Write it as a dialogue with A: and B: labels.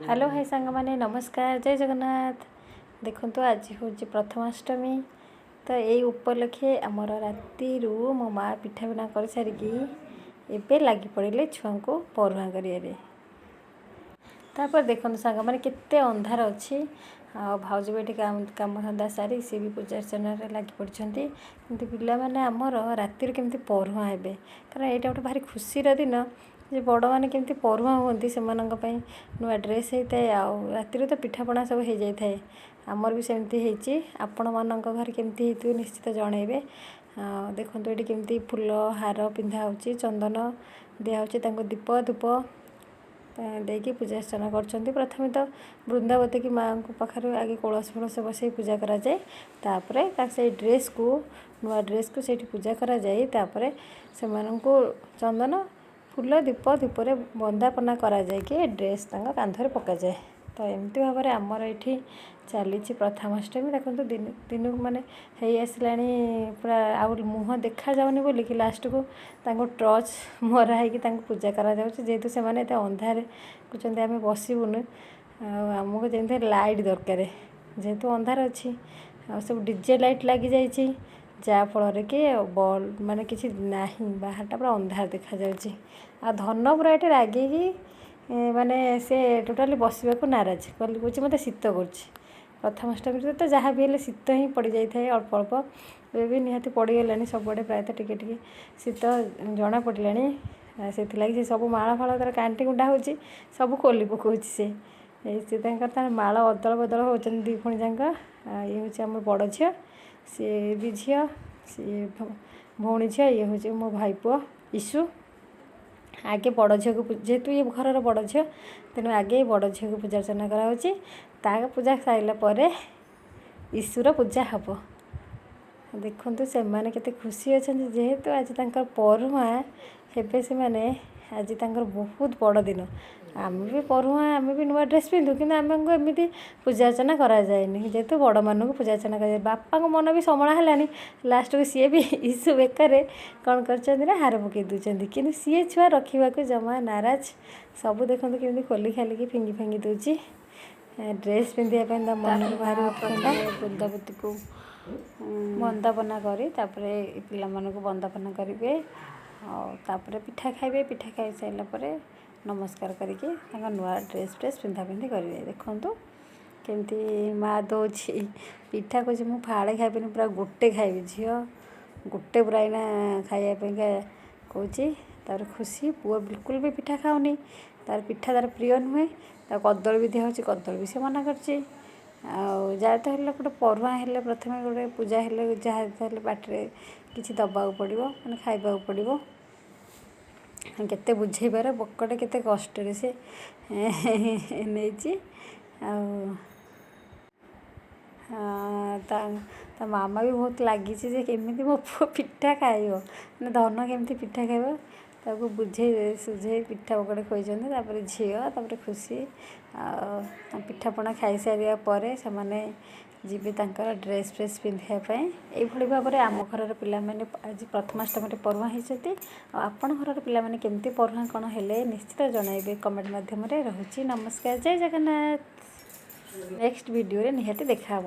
A: Hello high ସାଙ୍ଗମାନେ, ନମସ୍କାର, ଜୟ ଜଗନ୍ନାଥ। ଦେଖନ୍ତୁ, ଆଜି ହେଉଛି ପ୍ରଥମାଷ୍ଟମୀ। ତ ଏଇ ଉପଲକ୍ଷେ ଆମର ରାତିରୁ ମୋ ମା ପିଠାପଣା କରିସାରିକି ଏବେ ଲାଗି ପଡ଼ିଲେ ଛୁଆଙ୍କୁ ପରୁହାଁ କରିବାରେ। ତାପରେ ଦେଖନ୍ତୁ ସାଙ୍ଗମାନେ, କେତେ ଅନ୍ଧାର ଅଛି ଆଉ ଭାଉଜ ବି ଏଠି କାମଧନ୍ଦା ସାରି ସିଏ ବି ପୂଜା ଅର୍ଚ୍ଚନାରେ ଲାଗି ପଡ଼ିଛନ୍ତି। କିନ୍ତୁ ପିଲାମାନେ ଆମର ରାତିରୁ କେମିତି ପରୁହାଁ ହେବେ, କାରଣ ଏଇଟା ଗୋଟେ ଭାରି ଖୁସିର ଦିନ ଯେ ବଡ଼ମାନେ କେମିତି ପରୁହାଁ ହୁଅନ୍ତି। ସେମାନଙ୍କ ପାଇଁ ନୂଆ ଡ୍ରେସ୍ ହେଇଥାଏ ଆଉ ରାତିରେ ତ ପିଠାପଣା ସବୁ ହେଇଯାଇଥାଏ। ଆମର ବି ସେମିତି ହେଇଛି। ଆପଣମାନଙ୍କ ଘରେ କେମିତି ହେଇଥିବ, ନିଶ୍ଚିତ ଜଣେଇବେ। ଆଉ ଦେଖନ୍ତୁ, ଏଠି କେମିତି ଫୁଲ ହାର ପିନ୍ଧା ହେଉଛି, ଚନ୍ଦନ ଦିଆହେଉଛି ତାଙ୍କୁ, ଦୀପ ଧୂପ ଦେଇକି ପୂଜା ଅର୍ଚ୍ଚନା କରୁଛନ୍ତି। ପ୍ରଥମେ ତ ବୃନ୍ଦାବତୀ କି ମାଆଙ୍କ ପାଖରେ ଆଗେ କଳସ ଫଳସ ବସେଇ ପୂଜା କରାଯାଏ। ତାପରେ ତା ସେଇ ଡ୍ରେସ୍କୁ, ନୂଆ ଡ୍ରେସ୍କୁ ସେଇଠି ପୂଜା କରାଯାଇ ତାପରେ ସେମାନଙ୍କୁ ଚନ୍ଦନ, ଫୁଲ, ଦୀପ, ଧୂପରେ ବନ୍ଦାପନା କରାଯାଇକି ଏ ଡ୍ରେସ୍ ତାଙ୍କ କାନ୍ଧରେ ପକାଯାଏ। ତ ଏମିତି ଭାବରେ ଆମର ଏଇଠି ଚାଲିଛି ପ୍ରଥମାଷ୍ଟମୀ। ଦେଖନ୍ତୁ, ଦିନ ଦିନକୁ ମାନେ ହେଇ ଆସିଲାଣି ପୁରା, ଆଉ ମୁହଁ ଦେଖାଯାଉନି ବୋଲିକି ଲାଷ୍ଟକୁ ତାଙ୍କୁ ଟର୍ଚ୍ଚ ମରା ହେଇକି ତାଙ୍କୁ ପୂଜା କରାଯାଉଛି। ଯେହେତୁ ସେମାନେ ଏତେ ଅନ୍ଧାରେ କହୁଛନ୍ତି, ଆମେ ବସିବୁନୁ ଆଉ ଆମକୁ ଯେମିତି ଲାଇଟ୍ ଦରକାର। ଯେହେତୁ ଅନ୍ଧାର ଅଛି ଆଉ ସବୁ ଡିଜେ ଲାଇଟ୍ ଲାଗିଯାଇଛି, ଯାହାଫଳରେ କି ବଲ୍ ମାନେ କିଛି ନାହିଁ, ବାହାରଟା ପୁରା ଅନ୍ଧାର ଦେଖାଯାଉଛି। ଆଉ ଧନ ପୁରା ଏଠି ରାଗିକି ମାନେ ସେ ଟୋଟାଲି ବସିବାକୁ ନାରାଜ। କହୁଛି, ମୋତେ ଶୀତ କରୁଛି। ପ୍ରଥମାଷ୍ଟମୀରେ ତ ଯାହା ବି ହେଲେ ଶୀତ ହିଁ ପଡ଼ିଯାଇଥାଏ ଅଳ୍ପ ଅଳ୍ପ। ଏବେ ବି ନିହାତି ପଡ଼ିଗଲାଣି ସବୁଆଡ଼େ, ପ୍ରାୟତଃ ଟିକେ ଟିକେ ଶୀତ ଜଣା ପଡ଼ିଲାଣି। ସେଥିଲାଗି ସେ ସବୁ ମାଳ ଫାଳ ତାର କାଣ୍ଟି କୁଣ୍ଟା ହେଉଛି, ସବୁ ଖୋଲି ପକାଉଛି ସେ। ଏଇ ସେ ତାଙ୍କର ତାର ମାଳ ଅଦଳ ବଦଳ ହେଉଛନ୍ତି ଦୁଇ ଭଉଣୀ ଯାକ। ଇଏ ହେଉଛି ଆମର ବଡ଼ ଝିଅ, ସିଏ ବି ଝିଅ, ସିଏ ଭଉଣୀ ଝିଅ। ଇଏ ହେଉଛି ମୋ ଭାଇ ପୁଅ ଇସୁ। ଆଗେ ବଡ଼ ଝିଅକୁ, ଯେହେତୁ ଇଏ ଘରର ବଡ଼ ଝିଅ, ତେଣୁ ଆଗେ ବଡ଼ ଝିଅକୁ ପୂଜା ଅର୍ଚ୍ଚନା କରାହେଉଛି। ତା ପୂଜା ସାରିଲା ପରେ ଇସୁର ପୂଜା ହେବ। ଦେଖନ୍ତୁ, ସେମାନେ କେତେ ଖୁସି ଅଛନ୍ତି, ଯେହେତୁ ଆଜି ତାଙ୍କର ପରୁହାଁ ହେବେ ସେମାନେ। ଆଜି ତାଙ୍କର ବହୁତ ବଡ଼ ଦିନ। ଆମେ ବି ପରୁହାଁ, ଆମେ ବି ନୂଆ ଡ୍ରେସ୍ ପିନ୍ଧୁ, କିନ୍ତୁ ଆମକୁ ଏମିତି ପୂଜା ଅର୍ଚ୍ଚନା କରାଯାଏନି, ଯେହେତୁ ବଡ଼ମାନଙ୍କୁ ପୂଜା ଅର୍ଚ୍ଚନା କରାଯାଏ। ବାପାଙ୍କ ମନ ବି ସମ୍ଭଳା ହେଲାନି। ଲାଷ୍ଟକୁ ସିଏ ବି ଇସୁ ବେକରେ କ'ଣ କରିଛନ୍ତି ନା ହାର ପକାଇ ଦେଉଛନ୍ତି। କିନ୍ତୁ ସିଏ ଛୁଆ ରଖିବାକୁ ଜମା ନାରାଜ। ସବୁ ଦେଖନ୍ତୁ, କେମିତି ଖୋଲି ଖାଲିକି ଫିଙ୍ଗି ଫାଙ୍ଗି ଦେଉଛି। ଡ୍ରେସ୍ ପିନ୍ଧିବା ପାଇଁ ତା ମନରେ ଭାରି ଉତ୍କଣ୍ଠା।
B: ପ୍ରଥମେ ବୃନ୍ଦାବତୀକୁ ବନ୍ଦାପନା କରି ତାପରେ ପିଲାମାନଙ୍କୁ ବନ୍ଦାପନା କରିବେ ଆଉ ତାପରେ ପିଠା ଖାଇବେ। ପିଠା ଖାଇସାରିଲା ପରେ ନମସ୍କାର କରିକି ତାଙ୍କ ନୂଆ ଡ୍ରେସ୍ ଫ୍ରେସ୍ ପିନ୍ଧା ପିନ୍ଧି କରିବେ। ଦେଖନ୍ତୁ, କେମିତି ମା ଦେଉଛି ପିଠା। କହୁଛି, ମୁଁ ଫାଳେ ଖାଇବିନି, ପୁରା ଗୋଟେ ଖାଇବି। ଝିଅ ଗୋଟେ ପୁରା ଏଇନା ଖାଇବା ପାଇଁକା କହୁଛି। ତାପରେ ଖୁସି ପୁଅ ବିଲକୁଲ ବି ପିଠା ଖାଉନି। ତାର ପିଠା ତାର ପ୍ରିୟ ନୁହେଁ। ତାକୁ କଦଳୀ ବି ଦିଆହେଉଛି, କଦଳୀ ବି ସେ ମନା କରୁଛି। ଆଉ ଯାହା ତ ହେଲେ ଗୋଟେ ପରୁହାଁ ହେଲେ, ପ୍ରଥମେ ଗୋଟେ ପୂଜା ହେଲେ, ଯାହା ତ ହେଲେ ପାଟିରେ କିଛି ଦେବାକୁ ପଡ଼ିବ, ମାନେ ଖାଇବାକୁ ପଡ଼ିବ। କେତେ ବୁଝେଇବାର ବକଟେ କେତେ କଷ୍ଟରେ ସେ ନେଇଛି। ଆଉ ତା ତା ମାମା ବି ବହୁତ ଲାଗିଛି ଯେ କେମିତି ମୋ ପୁଅ ପିଠା ଖାଇବ, ମାନେ ଧନ କେମିତି ପିଠା ଖାଇବ। ତାକୁ ବୁଝେଇ ସୁଝେଇ ପିଠା ବକଟେ ଖୁଆଇଛନ୍ତି। ତାପରେ ଝିଅ, ତାପରେ ଖୁସି ଆଉ ପିଠାପଣା ଖାଇସାରିବା ପରେ ସେମାନେ ଯିବେ ତାଙ୍କର ଡ୍ରେସ୍ ଫ୍ରେସ୍ ପିନ୍ଧିବା ପାଇଁ। ଏଇଭଳି ଭାବରେ ଆମ ଘରର ପିଲାମାନେ ଆଜି ପ୍ରଥମାଷ୍ଟମୀରେ ପରୁହାଁ ହେଇଛନ୍ତି। ଆଉ ଆପଣ ଘରର ପିଲାମାନେ କେମିତି ପରୁହାଁ କ'ଣ ହେଲେ, ନିଶ୍ଚିତ ଜଣାଇବେ କମେଣ୍ଟ ମାଧ୍ୟମରେ। ରହୁଛି, ନମସ୍କାର, ଜୟ ଜଗନ୍ନାଥ। ନେକ୍ସଟ ଭିଡ଼ିଓରେ ନିହାତି ଦେଖା ହେବ।